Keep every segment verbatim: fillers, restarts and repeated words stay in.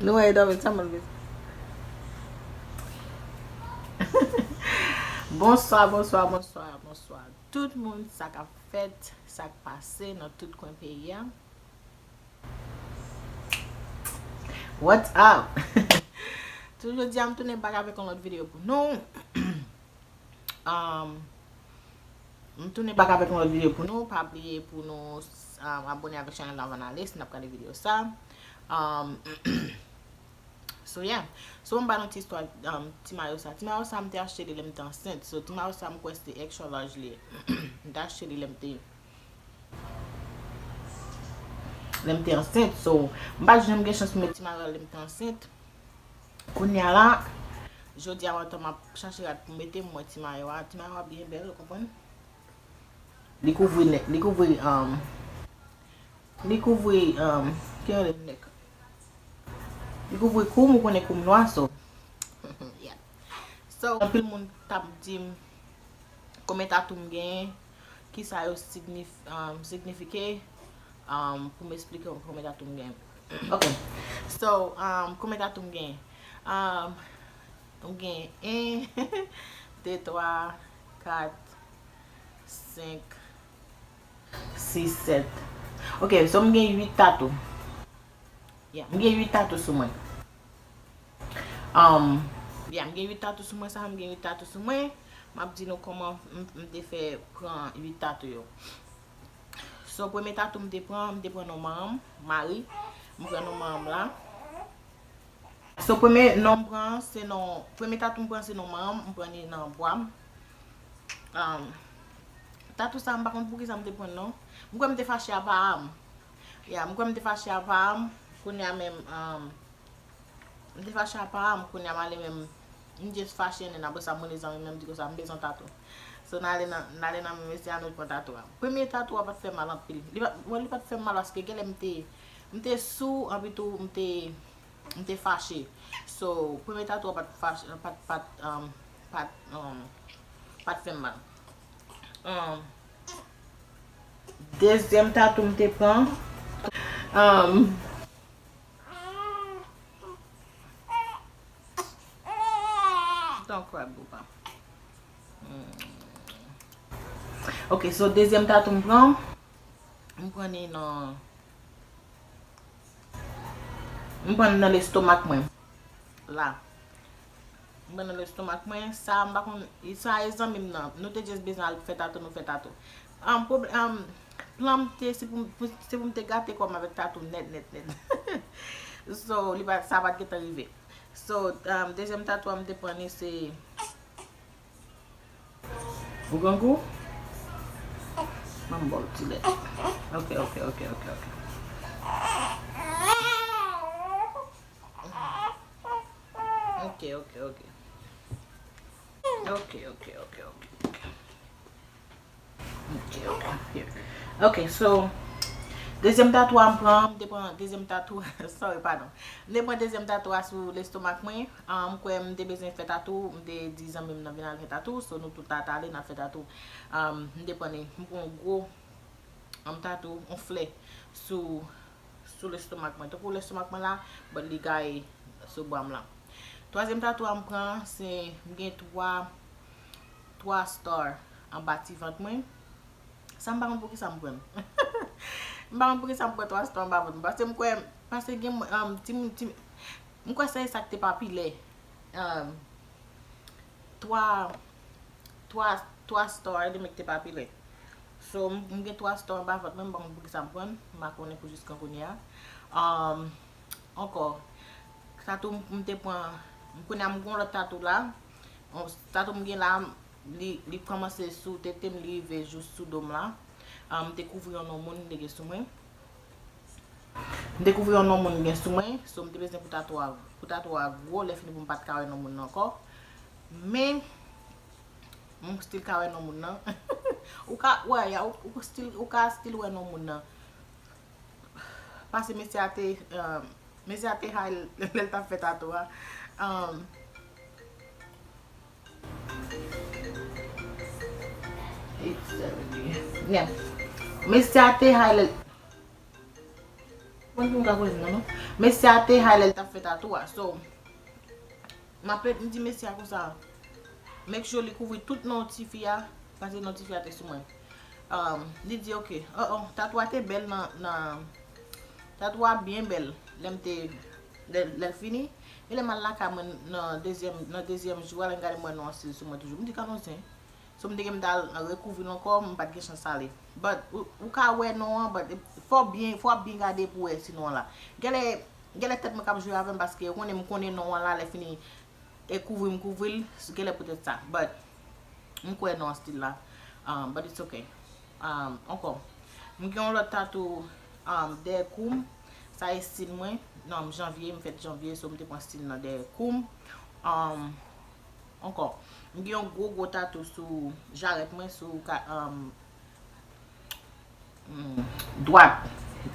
Nou wè e dòmi sa mwen bezwen. Bonswa, bonswa, bonswa, bonswa. Tout moun, sa k ap fèt, sa k pase nan tout kwen peyi a. What's up? Tou jodi a, m tounen bak avèk yon lòt videyo pou nou. Um, m tounen bak avèk yon lòt videyo pou nou. Pa bliye pou nou, um, abòne avèk chanèl la Vanalis, n ap gade videyo sa. Um, so, yeah. So, m ba nou ti istwa, um, ti mayo sa. Ti mayo sa, m te achte li lè m te ansent. So, ti mayo sa, m kwè se extra large li ye. M te achte li lè m te, lè m te ansent. So, m pa t janm gen chans pou met ti mayo a lè m te ansent. Kounye a la, jodi a maten m ap chache rad pou mete, m wè ti mayo a. Ti mayo a byen bèl, ou konprann? Li kouvri nèk, li kouvri, um, li kouvri, um, ki rele nèk. Li kouvri kou m, ou konnen kou m nwa, so. Yeah. So, anpil moun t ap di m, konbyen tatou m genyen, kisa yo signif-, um, signifike, um, pou m esplike w konbyen tatou m genyen. Ok. So, um, konbyen tatou m genyen? Um, m genyen en, de, twa, kat, senk, sis, sèt. Ok, so m gen uit tatou. Yeah, m gen uit tatou sou mwen. Um, yeah, m gen uit tatou sou mwen, sa m gen uit tatou sou mwen. M ap di nou kòman m, m te fè pran uit tatou yo. So, premye tatou m te pran, m te pran non manman m, Marie. M pran non manman m la. So, premye non m pran, se non, premye tatou m pran, se non manman m, m pran li nan bra m. Um, tatou sa, m pa konn poukisa m te pran l non. M kwè m te fache a pa m. Yeah, m kwè m te fache a pa m. Kounye a menm, um, m te fache a pa m. Kounye a m ale menm, m just fache, nen apre sa, m rele zanmi m, m di konsa, m bezwen tatou. So, n ale nan, n ale nan men mesye a, nou pran tatou a. Premye tatou a pa t fè mal anpil. Li pa, bon, li pa t fè mal paske genlè m te, m te sou, anpi tou, m te, m te fache. So, premye tatou a pa t fache, pa t, pa t, um, pa t, um, pa t fè m mal. Um, dezyèm tatou m te pran, um, don't cry, boo, pa. Hmm. Ok, so dezyèm tatou m pran, m pran li nan, m pran li nan lestomak mwen. La. M pran nan lestomak mwen. Sa, m pa konn, sa e zanmi m nan. Nou te just bezwen al fè tatou, nou fè tatou. An, pwob-, an, plan m te, se pou, pou, se pou m te gate kò m avèk tatou nèt, nèt, nèt. So, li pa, sa pa t gentan rive. So, um, dezyèm tatou a m te pran li se, ou grangou? Ban m ba w ti lèt. Ok, ok, ok, ok, ok. Ok, ok, ok. Ok, ok, ok, ok, ok. Ok, ok, ok. Ok, so, dezyèm tatou a m pran, m te pran dezyèm tatou, sorry, padon. M te pran dezyèm tatou a sou lestomak mwen. Ah, m kwè m te bezwen fè tatou, m te di zanmi m nan vin al fè tatou, so nou tout la t ale, n al fè tatou. Ah, m te pran li, m pran yon gwo, um, tatou, yon flè sou, sou lestomak mwen. Tankou lestomak mwen la, but li gaye sou bra m la. Twazyèm tatou a m pran, se, m gen twa, twa star anba ti vant mwen. Sa m pa konn poukisa m pran. M pa konn poukisa m pran twa star anba vant mwen. Paske m kwè, paske gen, um, ti, ti, m kwè se sa k te papilè. Um, twa, twa, twa star, li menm ki te papilè. So, m, m gen twa star anba vant mwen, m pa konn poukisa m pran, m pa konnen pou jiskan kounye a. Um, ankò, tatou m, m te pran, kounye a m gen yon lòt tatou la. Yon tatou m gen la, li, li kòmanse sou tete m, li rive jous sou do m la. Um, m te kouvri yon non moun m te gen sou mwen. M te kouvri yon non moun gen sou mwen, so m te bezwen pou tatou a, pou tatou a gwo, lè fini pou m pa t ka wè non moun nan ankò. Men, m still ka wè non moun nan. Ou ka, wè, ya, ou, ou still, ou ka still wè non moun nan. Paske mesye a te, um, mesye a te high lè l t ap fè tatou a. Um, eight seventy. Yeah. Mesye a te high lè l, Mwen ki m ka koze non non. Mesye a te high lè l t ap fè tatou a. So, m ap, m di mesye a konsa, make sure li kouvri tout non tifi a, paske non tifi a te sou mwen. Um, li di, "Ok, oh, oh, tatou a te bèl nan, nan, tatou a byen bèl lè m te, lè, lè l fini." E lè m al lakay mwen nan dezyèm, nan dezyèm jou a, lè m gade m wè non an still sou mwen toujou. M di, "Ka non zen." So, m te gen m t al rekouvri l ankò, m pa t gen chans ale. But, ou, ou ka wè non an, but fò w byen, fò w ap byen gade pou w wè si non an la. Genlè, genlè tèt mwen k ap jwe avè m, paske ou konnen m konnen non an la, lè fini e kouvri m kouvri l, genlè poutèt sa. But, m kwè non an still la. Um, but it's okay. Um, ankò, m gen yon lòt tatou, um, dèyè kou m. Sa e still mwen. Non, janvye, m fèt janvye, so m te pran still nan dèyè kou m. Um, Ankò, m gen yon gwo gwo tatou sou jarèt mwen, sou ka, um, mm, dwat.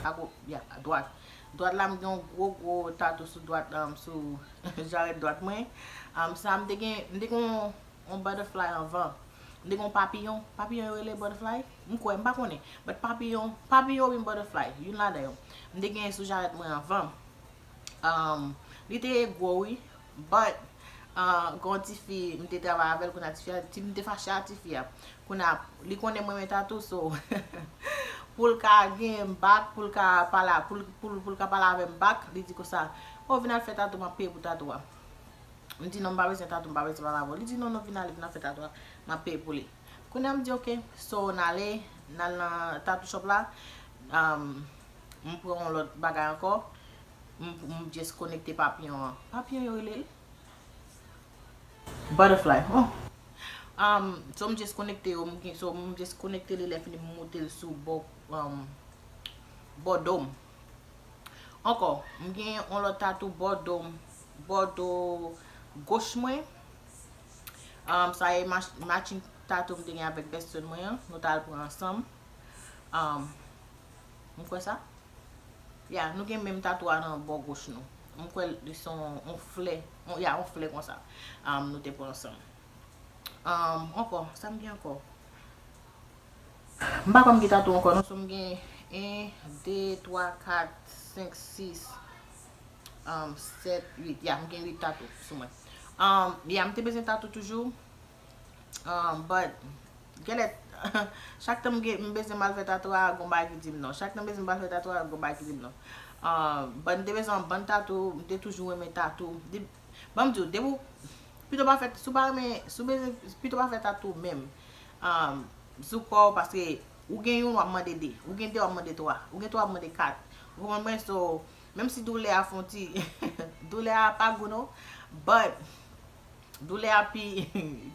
Ako, yeah, dwat. Dwat la, m gen yon gwo gwo tatou sou dwat, um, sou jarèt dwat mwen. Um, sa, m te gen, m te gen yon, yon butterfly anvan. M te gen yon papiyon. Papiyon yo rele butterfly? M kwè, m pa konnen. But papiyon, papiyon oubyen butterfly, youn ladan yo. M te gen sou jarèt mwen anvan. Um, li te gwo, wi. But, uh, gon tifi, m te travay avè l, kounye a tifi a, ti, m te fache a tifi a. Kounye a, li konnen mwen renmen tatou, so, pou l ka gen m back, pou l ka pale, pou l, pou l, pou l ka pale avè m back, li di konsa, "Oh, vin al fè tatou, m ap peye pou tatou a." M di, "Non, m pa bezwen tatou, m pa bezwen pale avè w." Li di, "Non, non, vin ale, vin al fè tatou a, m ap peye pou li." Kounye a, m di, "Ok." So, n ale, n al nan tattoo shop la. Um, m pran yon lòt bagay ankò. M, m just konekte papiyon an. Papiyon yo rele l? Butterfly. Oh. Um, so, m just konekte yo. M gen, so, m just konekte li, lè fini m moute l sou bò, um, bò do m. Ankò, m gen yon lòt tatou bò do m, bò do goch mwen. Um, sa e mach-, matching tatou m te gen avèk best friend mwen an. Nou t al pran ansanm. Um, m kwè sa. Ya, nou gen menm tatou a nan bò goch nou. M kwè li se yon, yon flè. Yon, ya, yon flè konsa. Um, nou te pran ansanm. Um, ankò, sa m gen ankò? M pa konn ki tatou ankò, non, so m gen en, de, twa, kat, senk, sis, um, sèt, uit. Ya, m gen uit tatou sou mwen. Um, ya, m te bezwen tatou toujou. Um, but, genlè, chak tan m gen, m bezwen m al fè tatou a, gon bagay ki di m non. Chak tan m bezwen m al fè tatou a, gon bagay ki di m non. Um, but m te bezwen yon bann tatou, m te toujou renmen tatou. Ban m di w, depi w, pito pa fè, si w pa renmen, si w bezwen, pito pa fè tatou menm. Um, sou kò w, paske ou gen youn, w ap mande de. Ou gen de, w ap mande twa. Ou gen twa, w ap mande kat. Ou konprann mwen? So, menm si doulè a fè yon ti, doulè a pa gou non, but doulè a pi,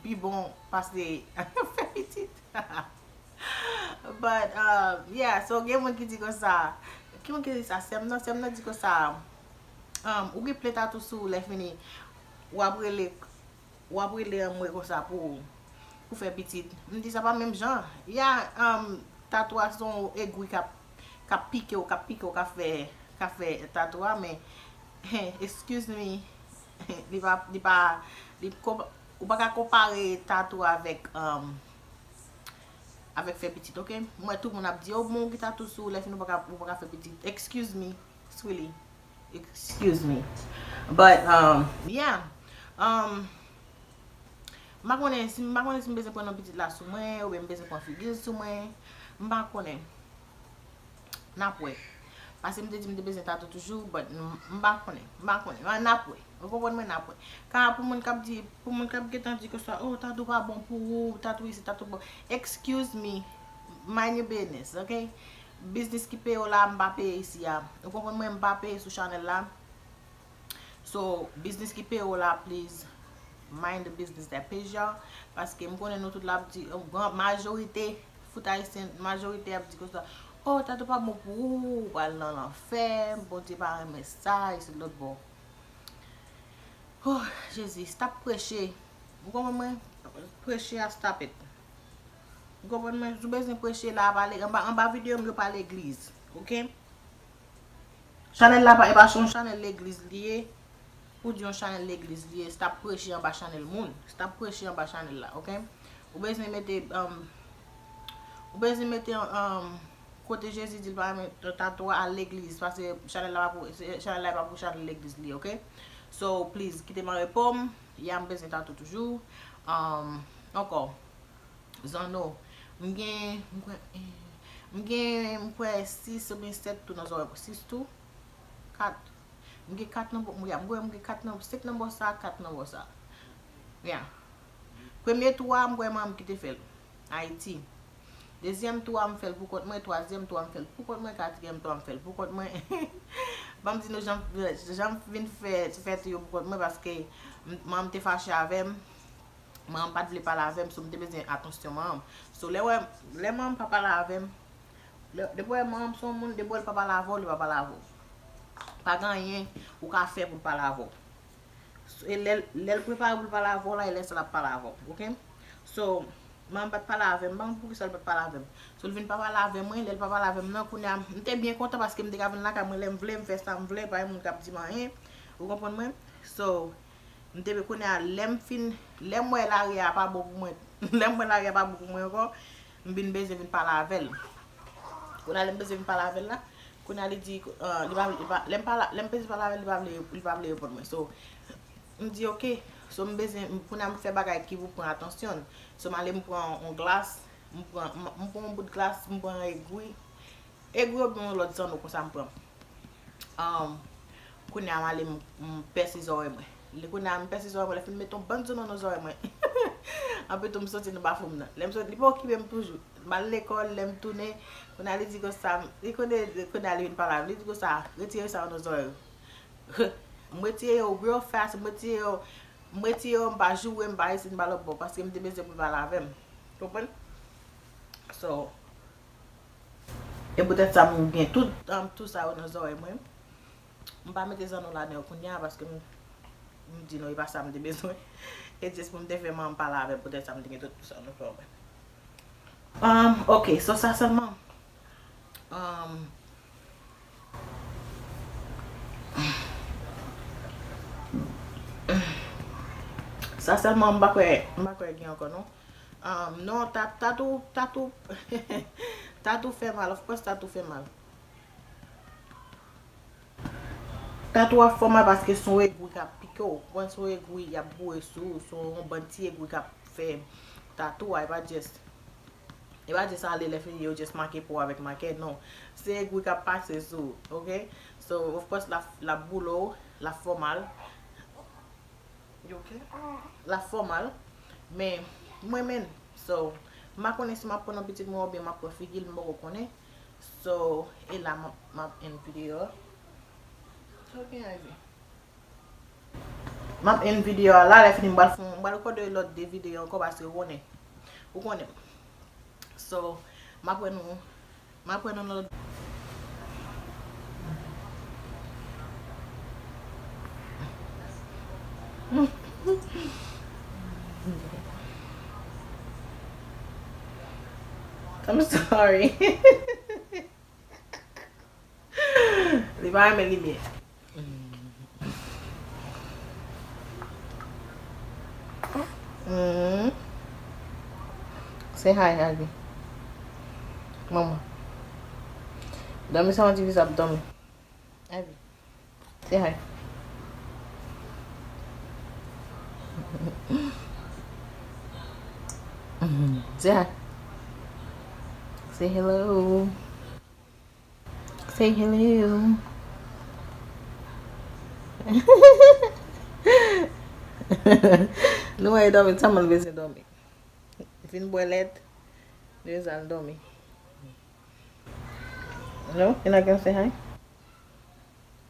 pi bon pase fè pitit. But, um, yeah, so gen moun ki di konsa, ki moun ki di sa, sè m nan, sè m nan di konsa, um, ou gen plen tatou sou ou, lè fini, w ap rele, w ap rele anmwe konsa pou, pou fè pitit. M di sa pa menm jan. Ya, um, tatou a se yon egwi k ap, k ap pike w, k ap pike w, k ap fè, k ap fè tatou a, men, excuse me, li pa, li pa, li konpa-, ou pa ka konpare tatou avèk, um, avèk fè pitit, ok? M wè tout moun ap di, "Oh, bon, ou gen tatou sou ou, lè fini ou pa ka, ou pa ka fè pitit." Excuse me, sweetie. Excuse me. But, um, yeah. Um, m pa konnen si, m pa konnen si m bezwen pran non pitit la sou mwen, oubyen m bezwen pran figi l sou mwen. M pa konnen. N ap wè. Paske m te di m te bezwen tatou toujou, but m, m pa konnen. M pa konnen. N ap wè. Ou konprann mwen, n ap wè. Ka pou moun k ap di, pou moun k ap gentan di konsa, "Oh, tatou pa bon pou ou, tatou isi, tatou bon." Excuse me. Mind your business, ok? Biznis ki peye w la, m pa peye isi a. Ou konprann mwen, m pa peye sou chanèl la. So, biznis ki peye w la, please mind the business that pays y'all. Paske m konnen nou tout la ap di, gran majorite fout ayisyen, majorite ap di konsa, "Oh, tatou pa bon pou ou, ou pral nan lanfè, Bondye pa renmen sa, isi lòt bò." Oh, Jezi, stop preche. Ou konprann mwen? Preche a stop it. Ou konprann mwen? Si w bezwen preche la, pale anba, anba videyo m yo, pa legliz. Ok? Chanèl la pa, e pa se yon chanèl legliz li ye. Pou di yon chanèl legliz li ye, stop preche anba chanèl moun. Stop preche anba chanèl la, ok? Ou bezwen mete, um, ou bezwen mete, um, Kote Jezi di l pa renmen tatou a, al legliz, paske chanèl la pa pou, se, chanèl la pa pou chanèl legliz li, oke? So, please, kite m an repo m, ya m bezwen tatou toujou. Um, ankò, zanno, m gen, m kwè, eh, m gen, m kwè, sis oubyen sèt tou nan zòrèy mwen, sis tou, kat. M gen kat nan bò, m gen, m gen kat nan, senk nan bò sa, kat nan bò sa. Yeah. Premye tou a, m kwè manman m ki te fè l. Ayiti. Dezyèm tou a, m fè l pou kont mwen. Twazyèm tou a, m fè l pou kont mwen. Katriyèm tou a, m fè l pou kont mwen. Ban m di nou jan, jan m vin fè, fè tou yo pou kont mwen, paske m, manman m te fache avè m. Manman m pa t vle pale avè m, so m te bezwen atansyon manman m. So, lè wè, lè manman m pa pale avè m, lè, depi w wè manman m se yon moun, depi w wè l pa pale avè w, li pa pale avè w. Pa gen anyen ou ka fè pou l pale avè w. So, e lè, lè l prepare pou l pale avè w la, e lè sa l ap pale avè w, oke? So, manman m pa t pale avè m, m pa konn poukisa l pa t pale avè m. So, l vin pa pale avè mwen, lè l pa pale avè m nan, kounye a, m te byen kontan paske m te ka vin lakay mwen lè m vle, m fè sa m vle, pa gen moun k ap di m anyen, ou konprann mwen? So, m te, kounye a, lè m fin, lè m wè lari a pa bon pou mwen, lè m wè lari a pa bon pou mwen ankò, m vin bezwen vin pale avè l. Kounye a, lè m bezwen vin pale avè l la, kounye a, li di, ah, li pa, li pa, lè m pale, lè m bezwen pale avè l, li pa vle, li pa vle reponn mwen. So, m di, oke. So, m bezwen, m, kounye a, m fè bagay ki pou pran atansyon l. So, m ale, m pran yon glas, m pran, m, m pran yon bout glas, m pran egwi. Egwi oubyen yon lòt zanno konsa m pran. Um, kounye a, m ale, m, m pèse zòrèy mwen. Lè kounye a, m pèse zòrèy mwen, lè fin mete yon bann zanno nan zòrèy mwen. Anpil tou, m soti nan bafou m nan. Lè m soti, li pa okipe m toujou. M al lekòl, lè m tounen, kounye a, li di konsa, li konnen, kounye a, li vin pale avè m. Li di konsa, retire sa yo nan zòrèy ou. M retire yo real fast, m retire yo, m retire yo, m pa joure, m pa isi, m pa lòt bò, paske m te bezwen pou l pale avè m. Konprann? So, E poutèt sa, m gen tout, um, tout sa yo nan zòrèy mwen. M pa mete zanno ladan yo kounye a paske m, m di non, e pa sa m te bezwen. E jis pou m te fè manman m pale avè m, poutèt sa m te gen tout, tout sa yo nan zòrèy mwen. Um, ok, so sa sèlman. Um, sa sèlman, m pa kwè, m pa kwè gen ankò non. Um, non, ta-, tatou, tatou, tatou fè mal, of course tatou fè mal. Tatou ap fè w mal paske se yon egwi k ap pike w. Konprann, se yon egwi y ap boure sou ou, se yon bann ti egwi k ap fè tatou a, e pa just, e pa just ale lè fini yo just make po avèk makè, non. Se egwi k ap pase sou ou, ok? So, of course, l ap, l ap boule w, l ap fè w mal. You okay? L ap fè w mal. Men, m renmen l. So, m pa konnen si m ap pran nan pitit mwen oubyen m ap pran figi l, m poko konnen. So, e la m ap, m ap end videyo a. Sa w gen, Ivy? M ap end videyo a la, lè fini m pral fè, m pral rekòde lòt de videyo ankò paske ou konnen. Ou konnen m. So, m ap wè nou, m ap wè nou nan lòt. I'm sorry. Li pa renmen limyè. Mm. Say hi, Ivy. Mama. Dòmi sa yon diviz ap dòmi. Ivy. Say hi. Say hi. Say hello. Say hello. Nou wè dòmi, tèlman l bezwen dòmi. Li fin bwè lèt, li bezwen al dòmi. No, you're not gonna say hi?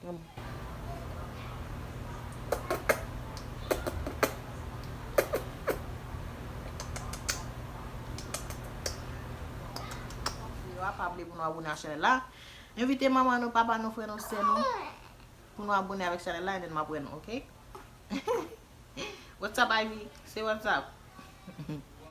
Come on. Yo, pa bliye pou nou abòne ak chanèl la. Envite manman nou, papa nou, frè nou, sè nou pou nou abòne avèk chanèl la, and then m ap wè nou, ok? What's up, Ivy? Say what's up.